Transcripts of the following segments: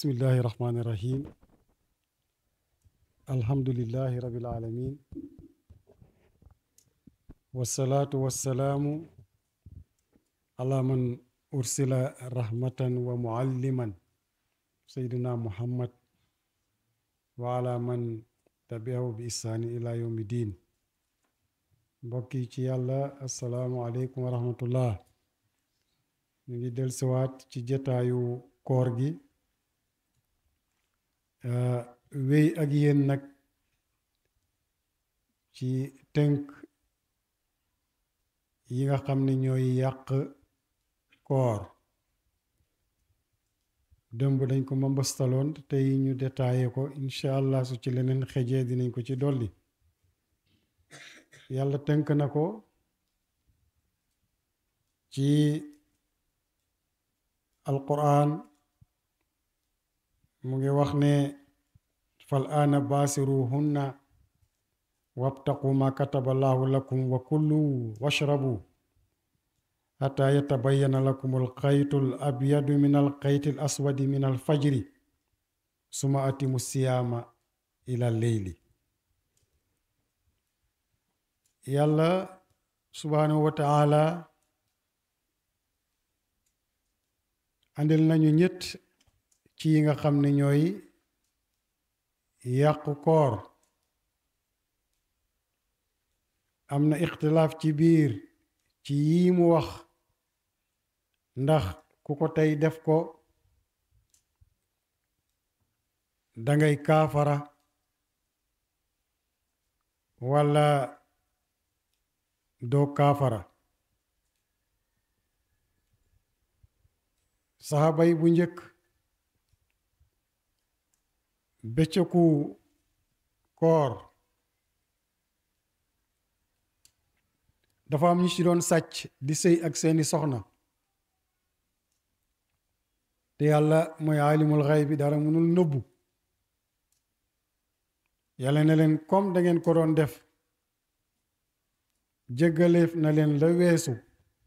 bismillahi rahmaani rahim alhamdulillahi rabbil alamin wasalaatu wasalaamu ala man ursila rahmatan wa mualliman sayyidina muhammad wa ala man tabi'ahu bi ihsaanin ila yawmi diin. mbokk yi ci yàlla assalaamu aleykum wa rahmatullah. ñu ngi dellusiwaat ci jotaayu koor gi wéy ak yéen nag ci tënk yi nga xam ne ñooy yàq koor. dëmb dañ ko mambastaloon tey ñu détaillé ko incha allah su ci leneen xejee dinañ ko ci dolli. yàlla tënk na ko ci alquran mu ngi wax ne fal aana baasiruhunna wabtaqu ma kataba allahu lakum wa kulu washrabu hatta yatabayyana lakum alxaytu al abyadu min alxayti al aswadi min alfajri suma atimu siyaama ila leyli. yàlla subhaanahu wa taala andil nañu ñett ci yi nga xam ne ñooy yàqu koor. am na ixtilaaf ci biir ci yii mu wax ndax ku ko tey def ko dangay kaafara walla doo kaafara. saxaaba yi bu njëkk bëccëgu koor dafa am ñu ci doon sàcc di sëy ak seeni soxna te yàlla mooy aalimul xay bi dara mënul nëbbu. yàlla ne leen comme da ngeen ko doon def jéggaleef na leen la weesu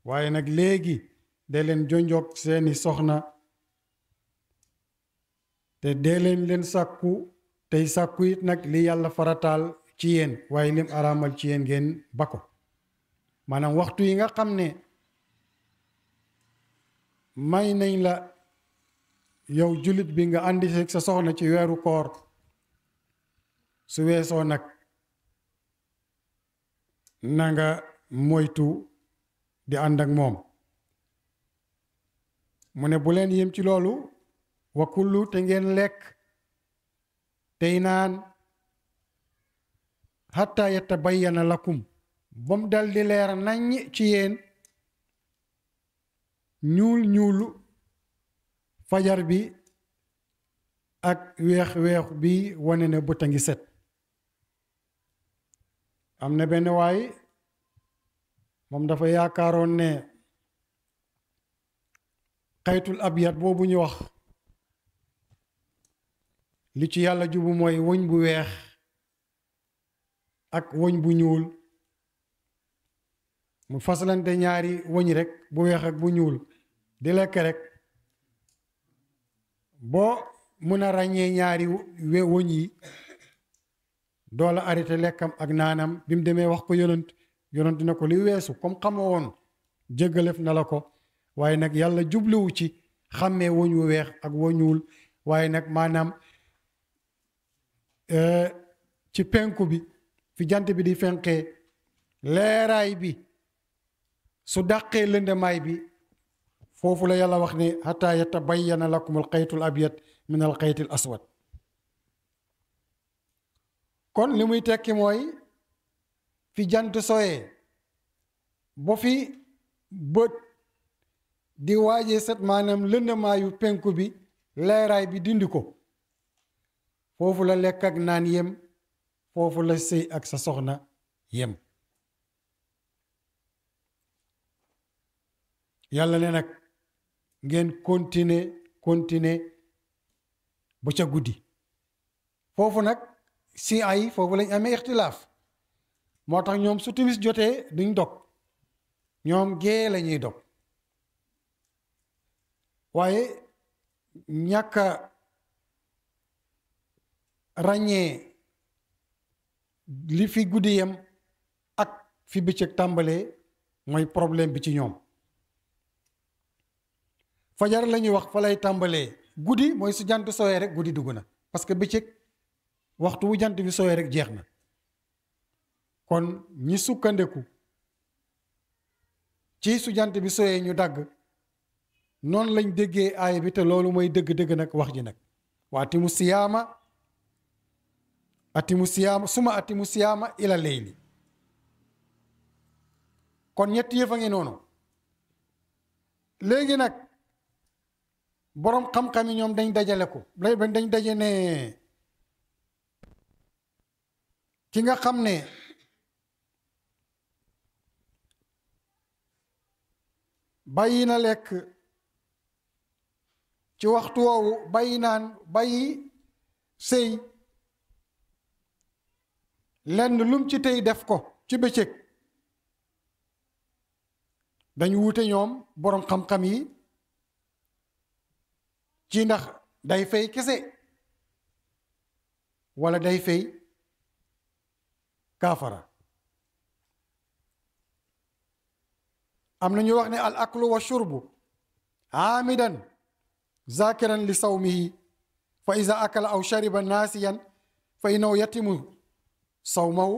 waaye nag léegi dee leen jonjoog seeni soxna te dee leen sàkku tey sàkku it nag li yàlla farataal ci yéen waaye lim araamal ci yéen ngeen ba ko. maanaam waxtu yi nga xam ne may nañ la yow jullit bi nga àndi sa soxna ci weeru koor su weesoo nag na nga moytu di ànd ak moom. mu ne bu leen yem ci loolu wa kullu te ngeen lekk tey naan hatta yatabayyana lakum ba mu dal di leer nañ ci yéen ñuulu fajar bi ak weex bi wane ne bët a ngi set. am na benn waay moom dafa yaakaaroon ne xaytul abyad boobu ñu wax li ci yàlla jubu mooy wëñ bu weex ak wëñ bu ñuul mu fasalante ñaari wëñ rek bu weex ak bu ñuul di lekk rek boo mun a ràññee ñaari wëñ yi doola arrêté lekkam ak naanam bi mu demee wax ko yonent na ko li weesu comme xamoo woon jéggalef na la ko waaye nag yàlla jubluwu ci xàmmee wëñ wu weex ak wu ñuul waaye nag maanaam ci penku bi fi jant bi di fenkee leeraay bi su dàqee lëndamaay bi foofu la yàlla wax ne hatta yatabayyana lakum alxaytul abyad min alxaytil aswad. kon li muy tekki mooy fi jant soyee ba fi bët di waajee set maanaam lëndamaayu penku bi leeraay bi dindi ko foofu la lekk ak naan yem foofu la sëy ak sa soxna yem. yàlla ne nag ngeen continuer ba ca guddi. foofu nag si ay foofu lañ amee ixtilaaf moo tax ñoom su timis jotee duñ dog ñoom gée la ñuy dog waaye ñàkk a ràññee li fi guddi yem ak fi bëccëg tàmbalee mooy problème bi ci ñoom. fajar la ñuy wax fa lay tàmbalee, guddi mooy su jant sooyee rek guddi dugg na, parce que bëccëg waxtu wu jant bi sooyee rek jeex na. kon ñi sukkandeku ci su jant bi sooyee ñu dagg, noonu lañ déggee aaya bi, te loolu mooy dëgg-dëgg nag wax ji nag. wa atimu siyaama suma atimu siyaama ila leyli. kon ñetti yëf a ngi noonu. léegi nag boroom xam-xam yi ñoom dañ dajale ko, dañ daje ne ki nga xam ne bàyyi na lekk ci waxtu woowu, bàyyi naan, bàyyi sëy, lenn lum ci tey def ko ci bëccëg, dañu wuute ñoom boroom xam-xam yi ci ndax day fay kese wala day fay kaafara. am na ñu wax ne al aklu wa shurbu aamidan zakiran li sawmihi fa iza akala aw shariba naasiyan fa innahu yatimu sawmahu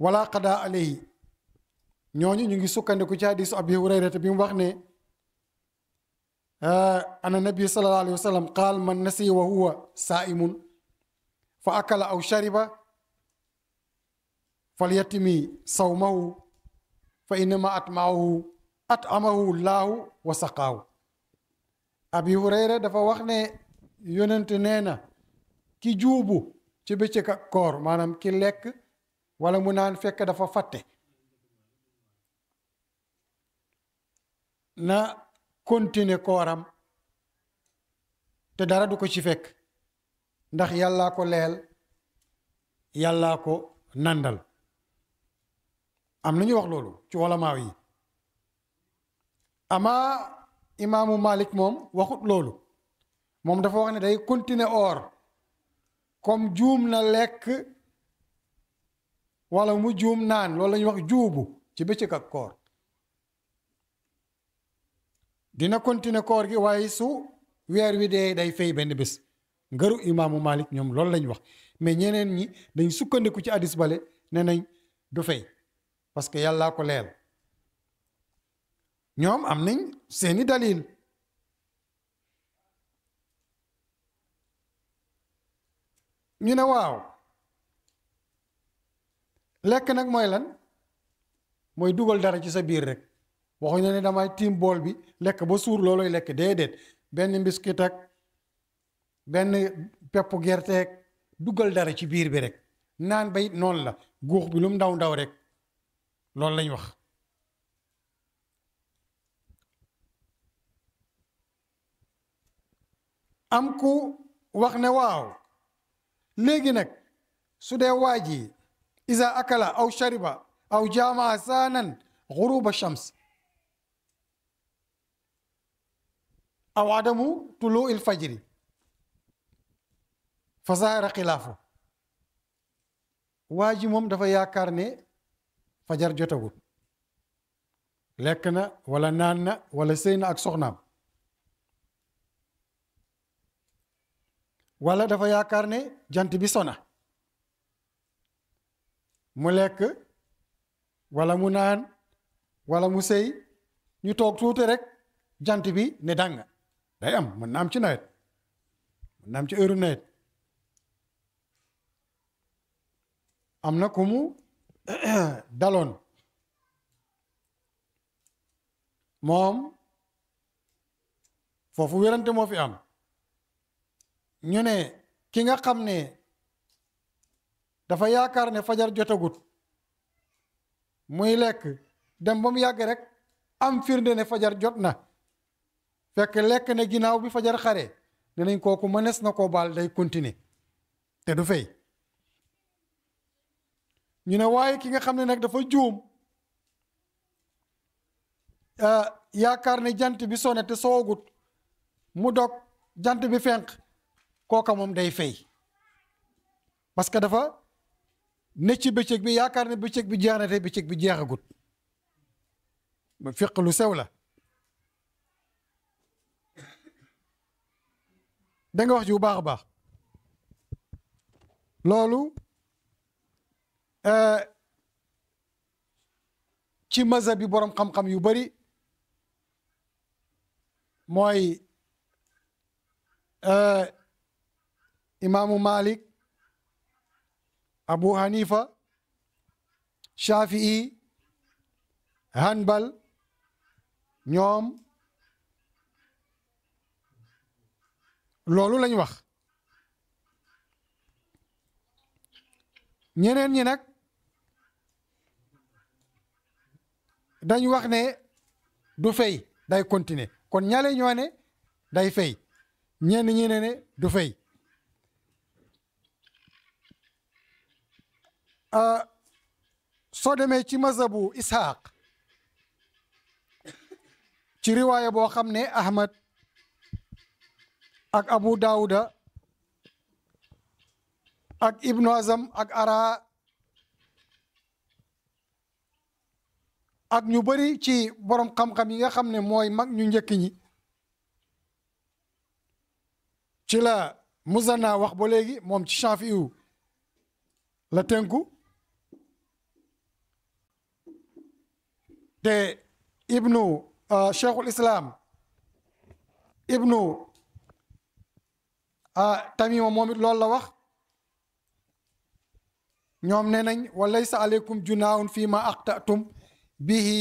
wala qada alayhi. ñooñu ñu ngi sukkandiku ci hadisu abi hurayrata bi mu wax ne ana nabi sallallahu alayhi wa sallam qaal man nasiya wa huwa saa'imun fa akala aw shariba falyatimi sawmahu fa innama at'amahu llaahu wa saqaahu. abi hurayra dafa wax ne yonent nee na ki juubu ci bëccëg ak koor, maanaam ki lekk wala mu naan fekk dafa fàtte, na continuer kooram te dara du ko ci fekk, ndax yàllaa ko leel, yàllaa ko nandal. am na ñu wax loolu ci ulamaaw yi. ama imaamu Malik moom waxut loolu, moom dafa wax ne day continuer or, comme juum na lekk wala mu juum naan, loolu la ñuy wax juubu ci bëccëg ak koor. dina continuer koor gi, waaye su weer wi dee day fay benn bés. ngëru imaamu Malik ñoom loolu lañ wax, mais ñeneen ñi dañ sukkandiku ci hadis bale ne nañ du fay parce que yàllaa ko leel. ñoom am nañ seeni dalil. ñu ne waaw, lekk nag mooy lan? mooy dugal dara ci sa biir rek. waxuñu ne damay tiim bool bi lekk ba suur looloy lekk, déedéet. benn mbiskit ak benn peppu gerteeg dugal dara ci biir bi rek. naan ba it noonu la, guux bi lu mu ndaw ndaw rek, loolu lañ wax. am ku wax ne waaw, léegi nag su dee waa ji iza akala aw shariba aw jamaa saanan xuruba shams aw adamu tulu il fajri fa zahara xilaafu. waa ji moom dafa yaakaar ne fajar jotagul, lekk na wala naan na wala sëy na ak soxnaam, wala dafa yaakaar ne jant bi sona, mu lekk wala mu naan wala mu sëy, ñu toog tuuti rek jant bi ne dàng. day am, mën na am ci nawet, mën na am ci heure nawet. am na ku mu daloon, moom foofu wérante moo fi am. ñu ne ki nga xam ne dafa yaakaar ne fajar jotagut, muy lekk dem ba mu yàgg rek am firnde ne fajar jot na, fekk lekk ne ginnaaw bi fajar xare, ne nañ kooku mënees na koo baal, day continuer te du fay. ñu ne waaye ki nga xam ne nag dafa juum, yaakaar ne jant bi sone te soogut, mu dog jant bi fenq, kooka moom day fay parce que dafa ne ci bëccëg bi yaakaar ne bëccëg bi jeex na te bëccëg bi jeexagut fiq lu sew la da nga wax ji bu baax a baax loolu ci mazhab bi boroom xam-xam yu bari mooy imaamu Malik Abu Hanifa Shafii Hanbal ñoom loolu lañ wax ñeneen ñi nag dañ wax ne du fay day continuer kon ñale ñoo ne day fay ñenn ñi ne du fay soo demee ci mazhabu Ishaq ci riwaaya boo xam ne Ahmad ak Abu Dawuda ak Ibnu Azam ak Ara ak ñu bari ci borom xam-xam yi nga xam ne mooy mag ñu njëkk ñi ci la Muzanna wax ba léegi moom ci Shafi'i la tënku te ibnu cheikhul islam ibnu Tamima moom it loolu la wax ñoom nee nañ wa laysa aleykum junaahun fii ma aqtatum bihi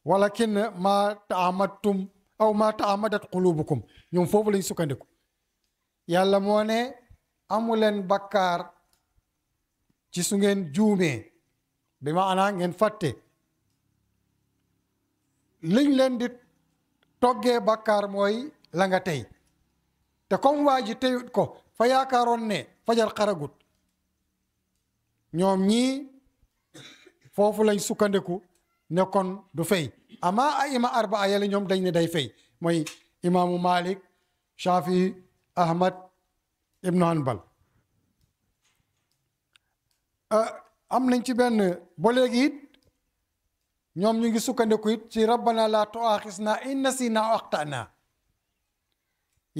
walakin ma taamadtum aw ma taamadat qulubukum ñoom foofu lañ sukkandiku yàlla moo ne amuleen bakkaar ci su ngeen juumee bi maanaa ngeen fàtte liñ leen di toggee bakkaar mooy la nga tey te comme waa ji teyut ko fa yaakaaroon ne fajar xaragut ñoom ñii foofu lañ sukkandiku ne kon du fay ama aima arbaa yàlla ñoom dañ ne day fay mooy imaamu Malik Shafi Ahmad Ibnu Hanbal am nañ ci benn ba léegi it ñoom ñu ngi sukkandiku it ci rabbana la tuaxisna in nasina aw axtana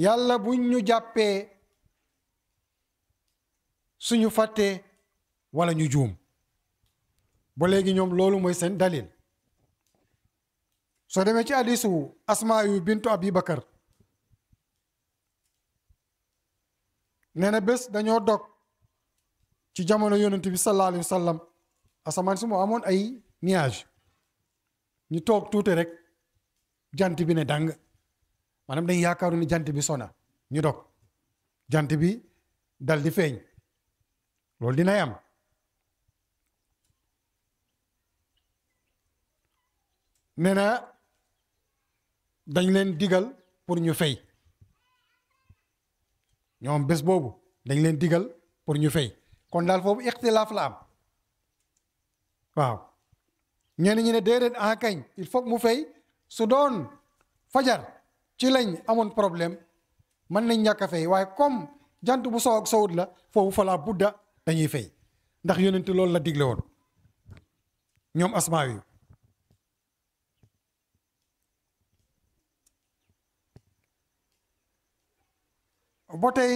yàlla buñ ñu jàppee suñu fàttee wala ñu juum ba léegi ñoom loolu mooy seen dalil soo demee ci hadisu Asmaa yu bintu Abi Bakar nee na bés dañoo dog ci jamono yonent bi sallallahu alayhi wa sallam asamaan si moo amoon ay nuage ñu toog tuuti rek jant bi ne dàng maanaam dañ yaakaaru ni jant bi sona ñu dog jant bi dal di feeñ loolu dinay am nee na dañ leen digal pour ñu fay ñoom bés boobu dañ leen digal pour ñu fay kon daal foofu ixtilaaf la am waaw ñenn ñi ne déedéet en kañ il faut mu fay su doon fajar ci lañ amoon problème mën nañ ñàkk a fay waaye comme jant bu sow ak sowut la foofu fa la budda dañuy fay ndax yonent loolu la digle woon ñoom asmaa yu ba tey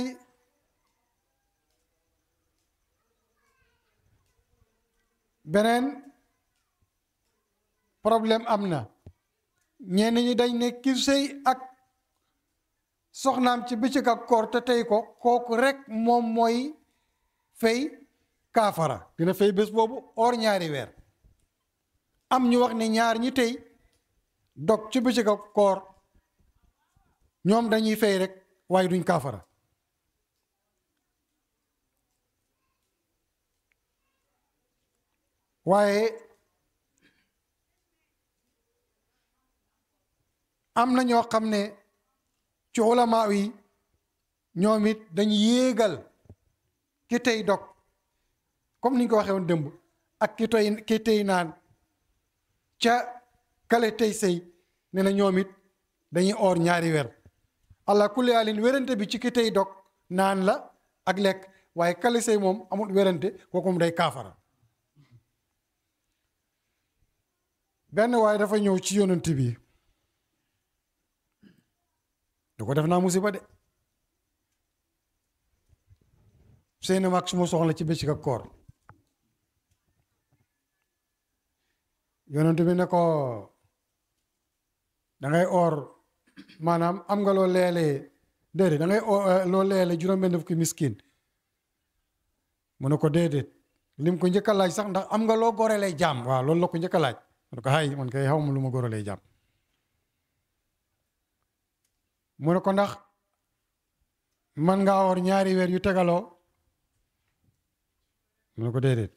beneen problème am na ñenn ñi dañ ne ki sëy ak soxnaam ci bëccëg ak koor te tey ko kooku rek moom mooy fay kaafara dina fay bés boobu or ñaari weer am ñu wax ne ñaar ñi tey dog ci bëccëg ak koor ñoom dañuy fay rek waaye duñ kaafara waaye am na ñoo xam ne ci ulamaa yi ñoom it dañu yéegal ki tey dog comme ni ñu ko waxee woon dëmb ak ki tey naan ca kale tey sëy ne na ñoom it dañuy oor ñaari weer allah kulli haalin wérante bi ci ki tey dog naan la ak lekk waaye kale sëy moom amul werante kooku moom day kaafara. benn waaye dafa ñëw ci yonent bi da ko def naa musiba de sëy na mag suma soxla ci bëccëg ak koor yonent bi ne ko da ngay oor maanaam am nga loo leelee déedéet da ngay loo leelee juróom-benn fukki miskin mu ne ko déedéet lim ko njëkk a laaj sax ndax am nga loo gorelee jaam waaw loolu la ko njëkk a laaj mu ne ko hay man kay xaw ma lu ma gorelee jaam mu ne ko ndax man ngaa woor ñaari weer yu tegaloo mu ne ko déedéet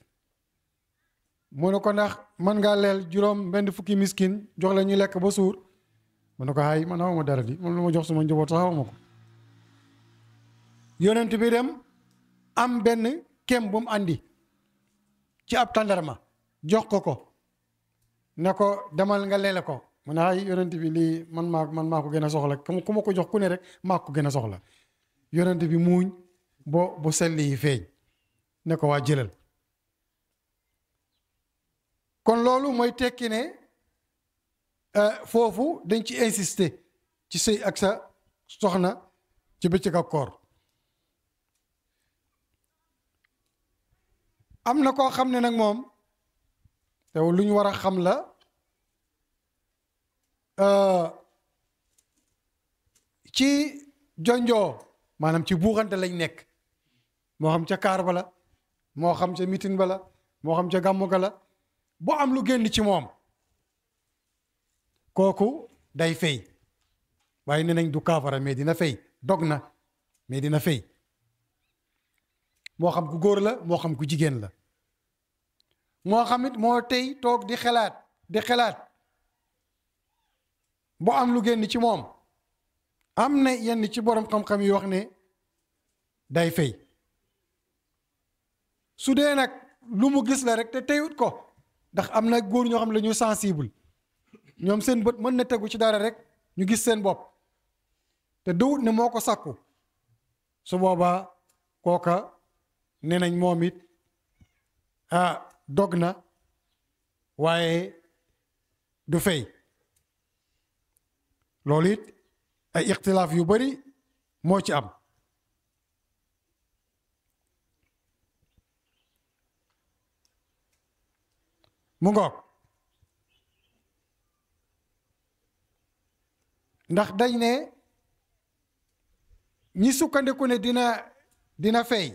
mu ne ko ndax man ngaa leel juróom-benn fukki miskin jox la ñu lekk ba suur mu ne ko hay man xaw ma dara di man lu ma jox suma njaboot sax xaw ma ko yonent bi dem am benn kem bu mu andi ci ab tàndarma jox ko ne ko demal nga leele ko mu ne hay yonent bi lii man maa ko gën a soxla ku ma ko jox ku ne rek maa ko gën a soxla yonent bi muuñ bu sell yi feeñ ne ko waa jëlal kon loolu mooy tekki ne foofu dañ ci insister ci sëy ak sa soxna ci bëccëg ak koor am na koo xam ne nag moom te lu ñu war a xam la ci jonjoo maanaam ci buuxante lañ nekk moo xam ca kaar ba la moo xam ca mitin ba la moo xam ca gàmmu ga la boo am lu génn ci moom kooku day fay waaye nee nañ du kaafara mais dina fay dog na mais dina fay moo xam ku góor la moo xam ku jigéen la moo xam it moo tey toog di xelaat boo am lu génn ci moom am na yenn ci borom xam-xam yi wax ne day fay su dee nag lu mu gis la rek te teyut ko ndax am na góor ñoo xam ne la ñu sensible ñoom seen bët mën na tegu ci dara rek ñu gis seen bopp te dawut ne moo ko sàkku su boobaa kooka nee nañ moom it dog na waaye du fay loolu it ay ixtilaaf yu bari moo ci am mu ngoog ndax dañ ne ñi sukkandiku ne dina fay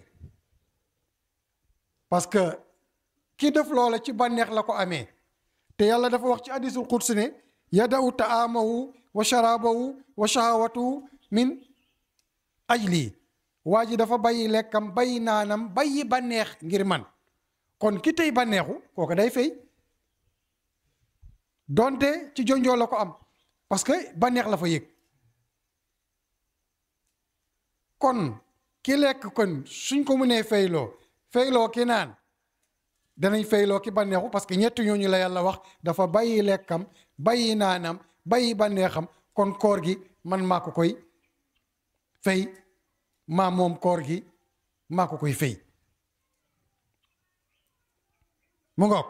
parce que ki def loola ci bànneex la ko amee te yàlla dafa wax ci hadisul qudsi ne yada'u ta'amahu wa sharabahu wa shahawatuhu min ajli waa ji dafa bàyyi lekkam bàyyi naanam bàyyi bànneex ngir man kon ki tey bànneexu kooku day fay donte ci jonjoo la ko am parce que bànneex la fa yëg kon ki lekk kon suñ ko mënee fayloo ki naan danañ fayloo ki bànneexu parce que ñett ñooñu la yàlla wax dafa bàyyi lekkam bàyyi naanam bàyyi bànneexam kon koor gi man maa ko koy fay maa moom koor gi maa ko koy fay mu ngoog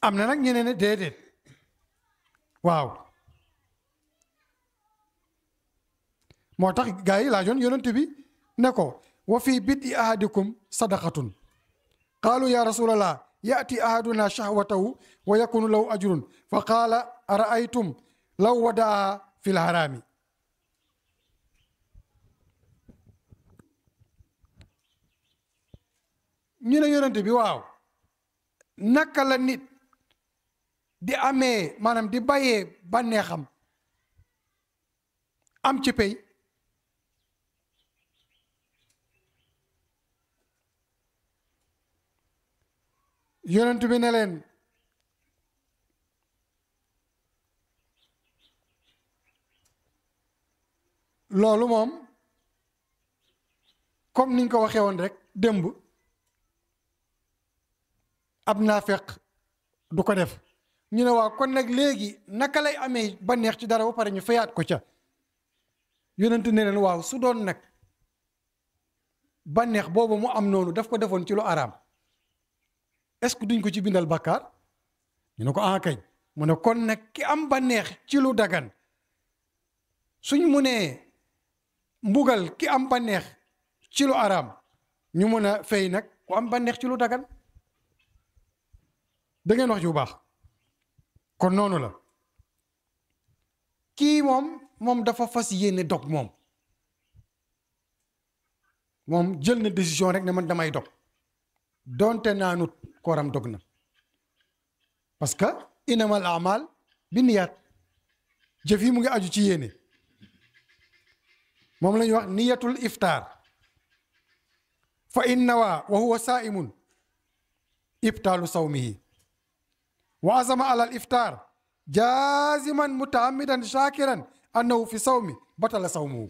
am na nag ñeneen ne déedéet waaw moo tax gaa yi laajoon yonent bi ne ko wa fi bidi ahadikum sadaqatun qaalu ya rasulallah yati ahaduna shahwatahu wa yakunu lahu ajrun fa qaala araaytum law wadaa fi lharaami ñu ne yonent bi waaw naka la nit di amee maanaam di bàyyee bànneexam am ci pay yonent bi ne leen loolu moom comme niñ ko waxee woon rek démb ab naafeq du ko def ñu ne waaw kon nag léegi naka lay amee bànneex ci dara ba pare ñu fayaat ko ca yonent ne leen waaw su doon nag bànneex boobu mu am noonu daf ko defoon ci lu araam est-ce que duñ ko ci bindal bàkkaar ñu ne ko kañ mu ne kon nag ki am bànneex ci lu dagan suñ mu nee mbugal ki am bànneex ci lu araam ñu mun a fay nag ku am bànneex ci lu dagan da ngeen wax ju baax kon noonu la kii moom dafa fas yéene dog moom jël na décision rek ne man damay dog donte naanut kooram dog na parce que inamal amal bi niyaat jëf yi mu ngi aju ci yéene moom la ñuy wax niyatul iftaar fa in nawa wa huwa saimun ibtaalu sawmihi wa azama ala al iftaar jaziman mutaamidan shakiran annahu fi sawmi batala sawmuhu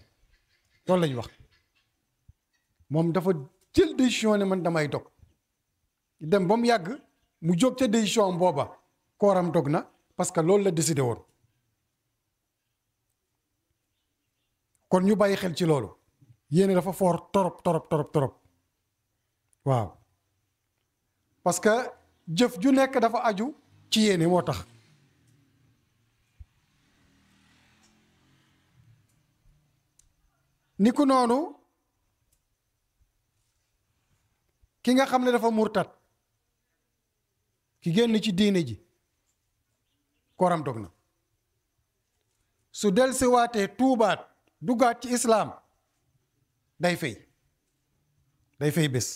loolu la ñuy wax moom dafa jël décision ne man damay dog dem ba mu yàgg mu jóg ca décision booba kooram dog na parce que loolu la décidé woon kon ñu bàyyi xel ci loolu yéene dafa foor torop waaw parce que jëf ju nekk dafa aju ci yéene moo tax ni ku noonu ki nga xam ne dafa murtat ki génn ci diine ji kooram dog na su del si waatee tuubaat duggaat ci islaam day fay bés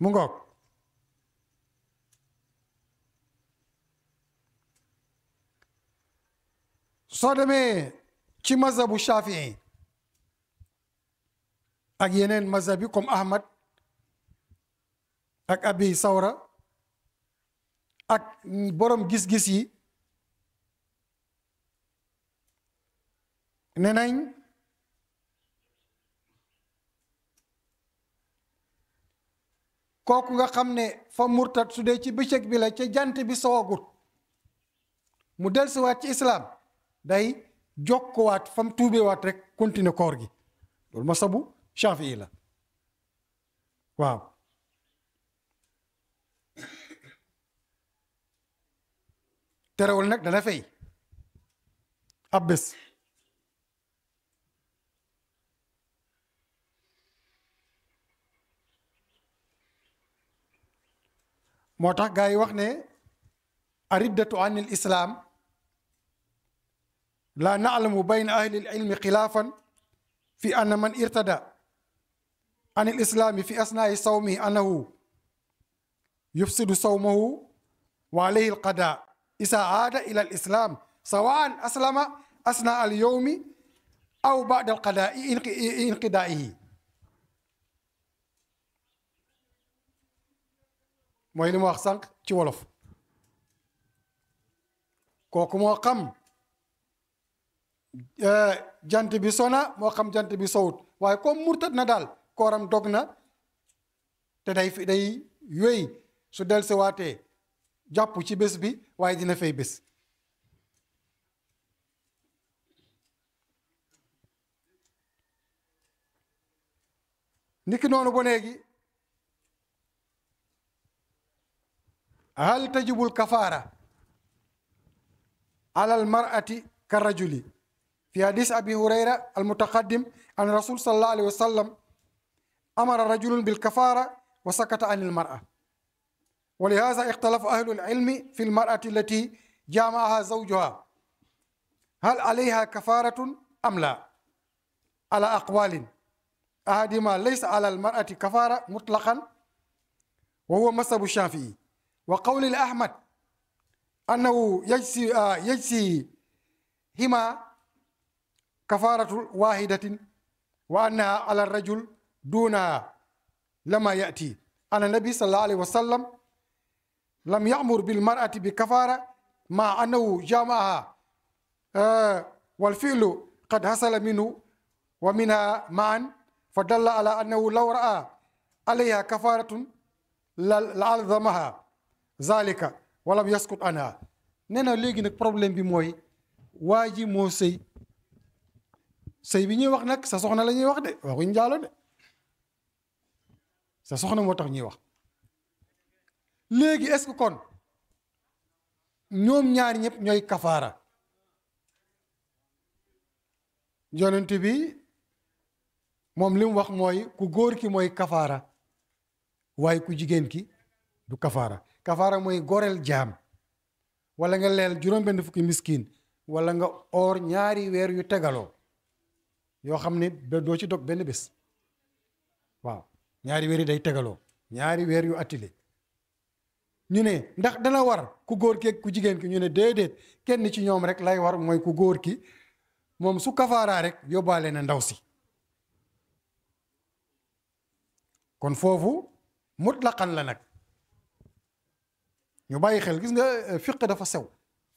mu ngoog soo demee ci mazhabu Shafii ak yeneen mazhab yi comme Ahmad ak Abi Sawra ak borom gis-gis yi ne nañ kooku nga xam ne fa murtat su dee ci bëccëg bi la ca jant bi soogut mu dellusiwaat ci islaam day jokkuwaat fam tuubewaat rek continuer koor gi loolu masabu Shafii la waaw terewul nag dana fay ab bés moo tax gaa yi wax ne ariddatu an il islaam la naalamu bayna ahli il ilmi xilaafan fi anna man irtada an il islaami fi asnaai sawmihi annahu yufsidu sawmahu wa alayhi al qada isa aada ila al islam sawaan aslama asna al yowmi aw bada al qadaai inqidaihi mooy li ma wax sànq ci wolof kooku moo xam jant bi sona moo xam jant bi sowut waaye comme murtat na daal kooram dog na te day wéy su del si waatee jàpp ci bés bi waaye dina fay bés niki noonu ba léegi hal tajibul kafaara ala al mar'ati ka rajuli fi hadis abi hurayra al mutaqaddim an rasul sallallahu alayhi wa sallam amara rajulun bil kafaara wa sakata an al mar'a wa li hadha ikhtalafa ahlu al ilmi fi al mar'ati allati jama'aha zawjuha hal alayha kafaratun am la ala aqwalin ahadima laysa ala al mar'ati kafara mutlaqan wa huwa mazhabu shafi'i wa qawli li ahmad annahu yajsi hima kafaratu wahidatin wa annaha ala rajul dunaha lama yati ana nabi sallallahu alayhi wa sallam lam ya'mur bil mar'ati bi kafara ma annahu jama'aha wal fi'lu qad hasala minhu wa minha ma'an fadalla ala annahu law ra'a alayha kafaratun la alzamaha zalika walam yaskut anha. nee na léegi nag problème bi mooy waa ji moo sëy bi ñuy wax nag sa soxna la ñuy wax de waxuñ njaalo de, sa soxna moo tax ñuy wax. léegi est-ce que kon ñoom ñaar ñëpp ñooy kafaara? yonent bi moom li mu wax mooy ku góor ki mooy kafaara waaye ku jigéen ki du kafaara. kafaara mooy goreel jaam, wala nga leel juróom-benn fukki miskin, wala nga oor ñaari weer yu tegaloo yoo xam ne doo ci dog benn bés. waaw ñaari weer yi day tegaloo, ñaari weer yu attile. ñu ne ndax dana war ku góor ki ak ku jigéen ki, ñu ne déedéet, kenn ci ñoom rek lay war mooy ku góor ki. moom su kafaaraa rek yóbbaale na ndaw si. kon foofu mutlaqan la nag. ñu bàyyi xel, gis nga fiq dafa sew,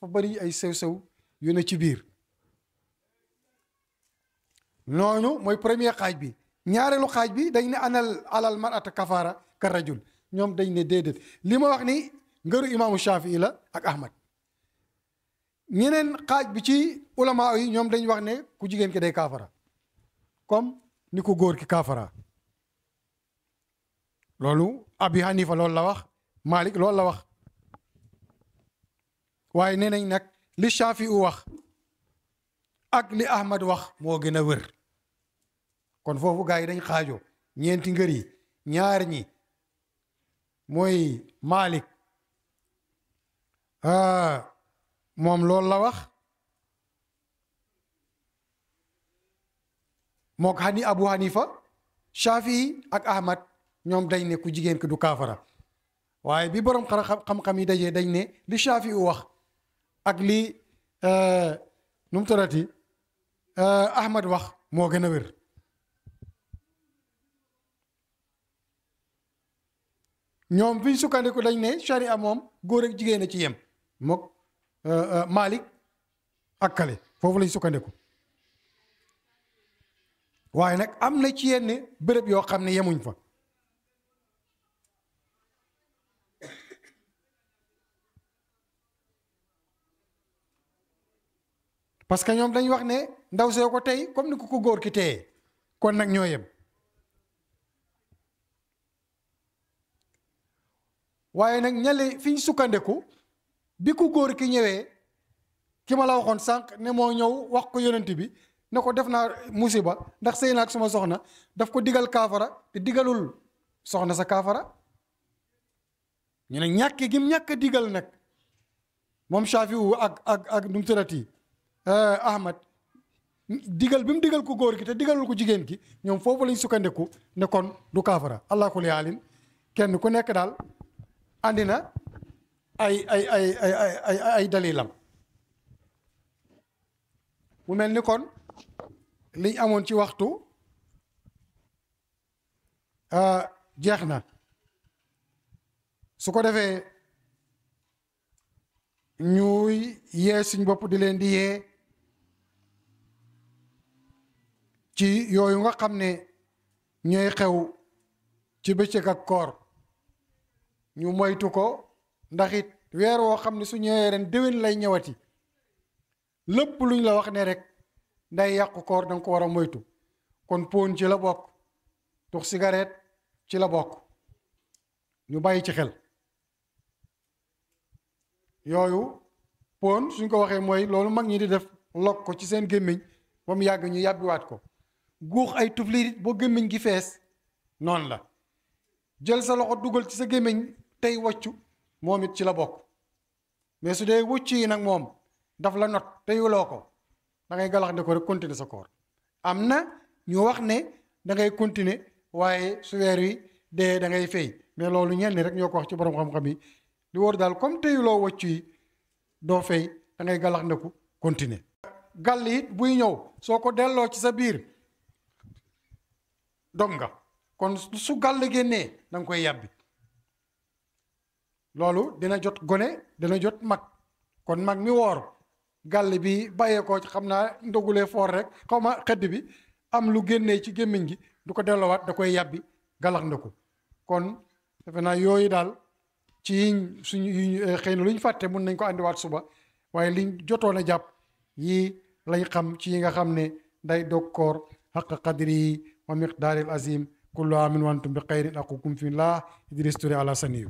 dafa bari ay sew-sew yu ne ci biir. noonu mooy premier xaaj bi. ñaareelu xaaj bi dañ ne alal mar'ata kafaara ka rajul. ñoom dañ ne déedéet, li ma wax ni ngëru imaamu Shafii la ak Ahmad. ñeneen xaaj bi ci ulama yi ñoom dañ wax ne ku jigéen ki day kaafara comme ni ku góor ki kaafara. loolu Abi Hanifa loolu la wax, Malik loolu la wax. waaye nee nañ nag li Shafii wax ak li Ahmad wax moo gën a wér. kon foofu gars yi dañ xaajoo ñeenti ngër yi. ñaar ñi mooy Malik moom loolu la wax, mook Abu Hanifa. Shafii ak Ahmad ñoom dañ ne ku jigéen ki du kaafara. waaye bi borom xam-xam yi dajee dañ ne li Shafii wax ak li nu mu tarati Ahmad wax moo gën a wér. ñoom fi ñu sukkandiku dañ ne sharia moom góor ak jigéen a ci yem, mook Malik ak kale foofu lañ sukkandiku. waaye nag am na ci yenn béréb yoo xam ne yemuñ fa. parce que ñoom dañ wax ne ndaw see ko tey comme ni ko góor ki téye, kon nag ñoo yem. waaye nag ñale fi ñu sukkandiku bi ku góor ki ñëwee, ki ma la waxoon sànq ne moo ñëw wax ko yonent bi ne ko def naa musiba ndax sëy naa ak suma soxna, daf ko digal kaafara te digalul soxna sa kaafara. ñu ne ñàkk gi mu ñàkk digal nag moom Shaafi'u ak nu mu tërati Ahmad, digal bi mu digal ko góor gi te digalul ko jigéen ki, ñoom foofu lañ sukkandiku ne kon du kaafara. allah kulli haalin kenn ku nekk daal andi na ay dalilam. mu mel ni kon liñ amoon ci waxtu jeex na. su ko defee ñuy yee suñ bopp di leen di yee ci yooyu nga xam ne ñooy xew ci bëccëg ak koor, ñu moytu ko. ndax it weer woo xam ne su ñëwee ren déwén lay ñëwati, lépp luñ la wax ne rek nday yàqu koor danga ko war a moytu. kon pon ci la bokk, tux cigarette ci la bokk, ñu bàyyi ci xel. yooyu pon suñ ko waxee mooy loolu mag ñi di def, lokk ko ci seen gémmiñ ba mu yàgg ñu yàbbiwaat ko. guux ay tuflit boo gémmiñ gi fees noonu la. jël sa loxo dugal ci sa gémmiñ tey waccu, moom it ci la bokk. mais su dee wucc yi nag moom daf la not teyuloo ko, da ngay galax ne ko rek continuer sa koor. am na ñu wax ne da ngay continuer waaye su weer wi dee da ngay fay, mais loolu ñenn rek ñoo ko wax ci borom xam-xam yi. li wóor daal comme teyuloo wacc yi doo fay, da ngay galax ne ko continuer. gàll it buy ñëw soo ko delloo ci sa biir dog nga, kon su gàll génnee da nga koy yàbbi. loolu dina jot gone, dina jot mag. kon mag mi woor gàll bi bàyyeekoo ci xam naa ndogulee foor rek xaw ma xedd bi am lu génnee ci gémmiñ gi, du ko delloowaat, da koy yàbbi galax nda ko. kon defe naa yooyu daal ci suñu xëy na lu ñu fàtte mun nañ ko andiwaat suba waaye liñ jotoon a jàpp yii lañ xam ci yi nga xam ne day dog koor xaqa qadrihi wa miqdaaril azim kullu amin wa antum bi xayrin aqukum fillah Idriss Touré Alassane